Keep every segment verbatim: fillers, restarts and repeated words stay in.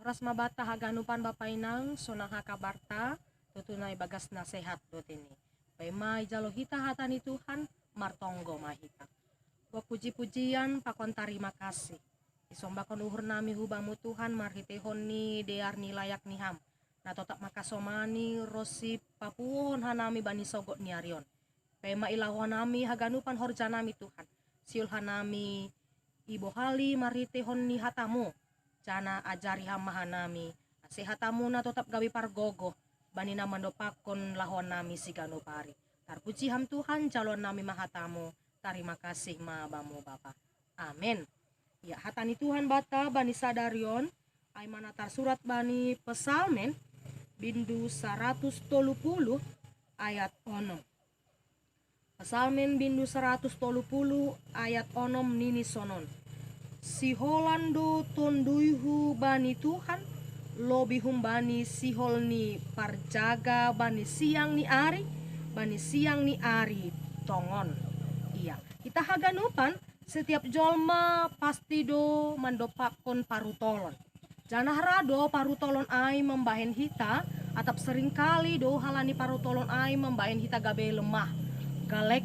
Horas ma banta haganupan bapa inang, sonang ha kabarta, tutuna ibagas na sehat do tene. Paima ijalo hita hata ni Tuhan, martonggo ma hita. Buat puji-pujian pakon tarima kasih isombahkon uhur nami hu Bamu Tuhan marhiteihon ni dear ni layak ni Ham, na totap mangkasomani ronsi papuhohon hanami bani sogot ni ari on. Paima ilaho hanami haganupan horja nami Tuhan, sihol hanami ibohali marhiteihon ni hata-Mu. Janah ajari Ham ma hanami, ase hata-Mu na totap gabe pargogoh bani na mandompakkon lahoan nami siganup ari. Tarpuji Ham Tuhan, jaloan nami ma hata-Mu. Tarima kasih ma Bamu Bapa. Amen. Ya, hata ni Tuhan banta bani sadari on, ai ma na tarsurat bani Psalmen bindu saratus tolu puluh ayat onom. Psalmen bindu saratus tolu puluh ayat onom nini sonon: Siholan do tonduyhu bani Tuhan, lobih humbani sihol ni parjaga bani siang ni ari, bani siang ni ari tongon. Ia, hita haganupan, setiap jolma pasti do mandompakkon parutolon. Janah ra do parutolon ai mambahen hita, atap seringkali do halani parutolon ai mambahen hita gabe lemah, galek,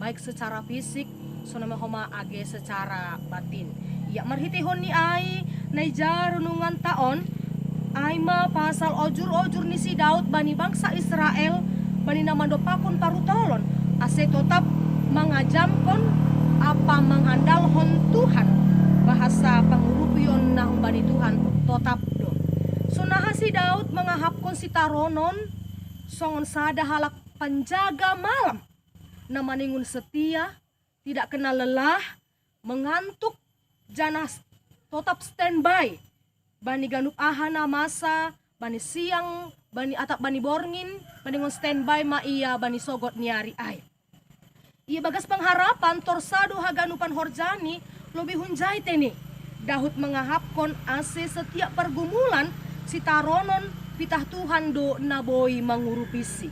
baik secara fisik, sonai ma homa age secara batin. Ia, marhiteihon ni ai, na ija renunganta on, ai ma pasal ojur-ojur ni si Daud bani bangsa Israel, bani na mandompakkon parutolon, ase totap mangajamkon ampa mangandalhon Tuhan. Bahasa pangurupion na humbani Tuhan totap do. Sonaha si Daud mangahapkon sitaronon songon sada halak panjaga malam, na maningon setia, tidak kenal lelah, mengantuk, janah totap standby bani ganup aha na masa, bani siang, bani atap bani borngin, maningon standby ma ia bani sogot ni ari ai. Ia, bagas pangharapan torsa do haganupan horjani, lobih hunjai tene. Daud mangahapkon ase setiap pargumulan sitaronon, pitah Tuhan do na boi mangurupisi.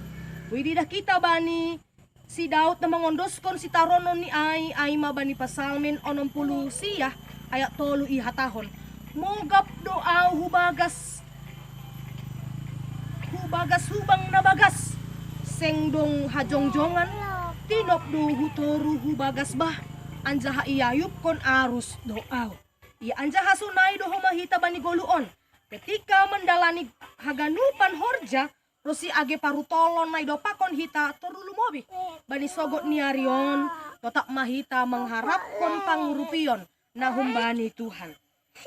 Boi diidah hita bani si Daud na mangondoskon sitaronon ni ai, ai ma bani Psalmen onom puluh sia ayat tolu ihatahon: Mogap do ahu hubagas, hubagas hubang na bagas, seng dong hajongjongan, tinop do hutoru hubagas bah, anjaha iayupkon arus do ahu. Ia, anjaha sonai do homa hita bani goluh on, ketika mandalani haganupan horja, ronsi age parutolon na idompakkon hita, toru lumobi bani sogot ni ari on, totap ma hita mangharapkon pangurupion na humbani Tuhan.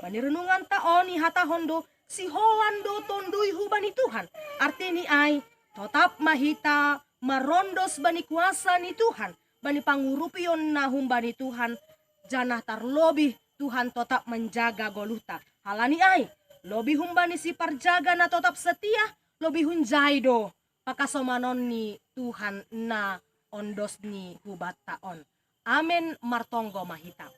Bani renunganta on ihatahon do: Siholan do tonduyhu bani Tuhan. Arti ni ai, totap ma hita marondos bani kuasa ni Tuhan, bani pangurupion na humbani Tuhan, janah tarlobih Tuhan totap manjaga goluhta. Halani ai, lobih humbani siparjaga na totap setia, lobih hunjai do pangkasomanon ni Tuhan na ondos ni hubanta on. Amen. Martonggo ma hita.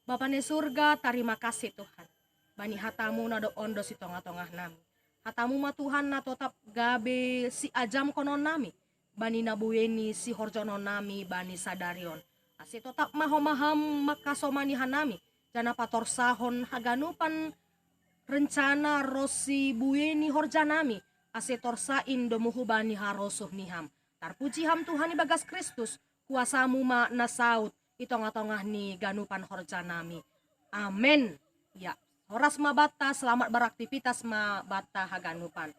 Bapa ni surga, tarima kasih Tuhan, bani hata-Mu na dob ondos i tongah-tongah nami. Hata-Mu ma Tuhan na totap gabe siajamkonon nami bani na buei ni sihorjahon nami bani sadari on, ase totap ma homa Ham mangkasomani hanami, janah patorsahon haganupan rencana ronsi buei ni horja nami, ase torsa in domu hubani harosuh ni Ham. Tarpuji Ham Tuhan ibagas Kristus, kuasa-Mu ma na saut i tongah-tongah ni ganupan horja nami. Amen. Ya, horas ma banta, selamat beraktivitas ma banta haganupan.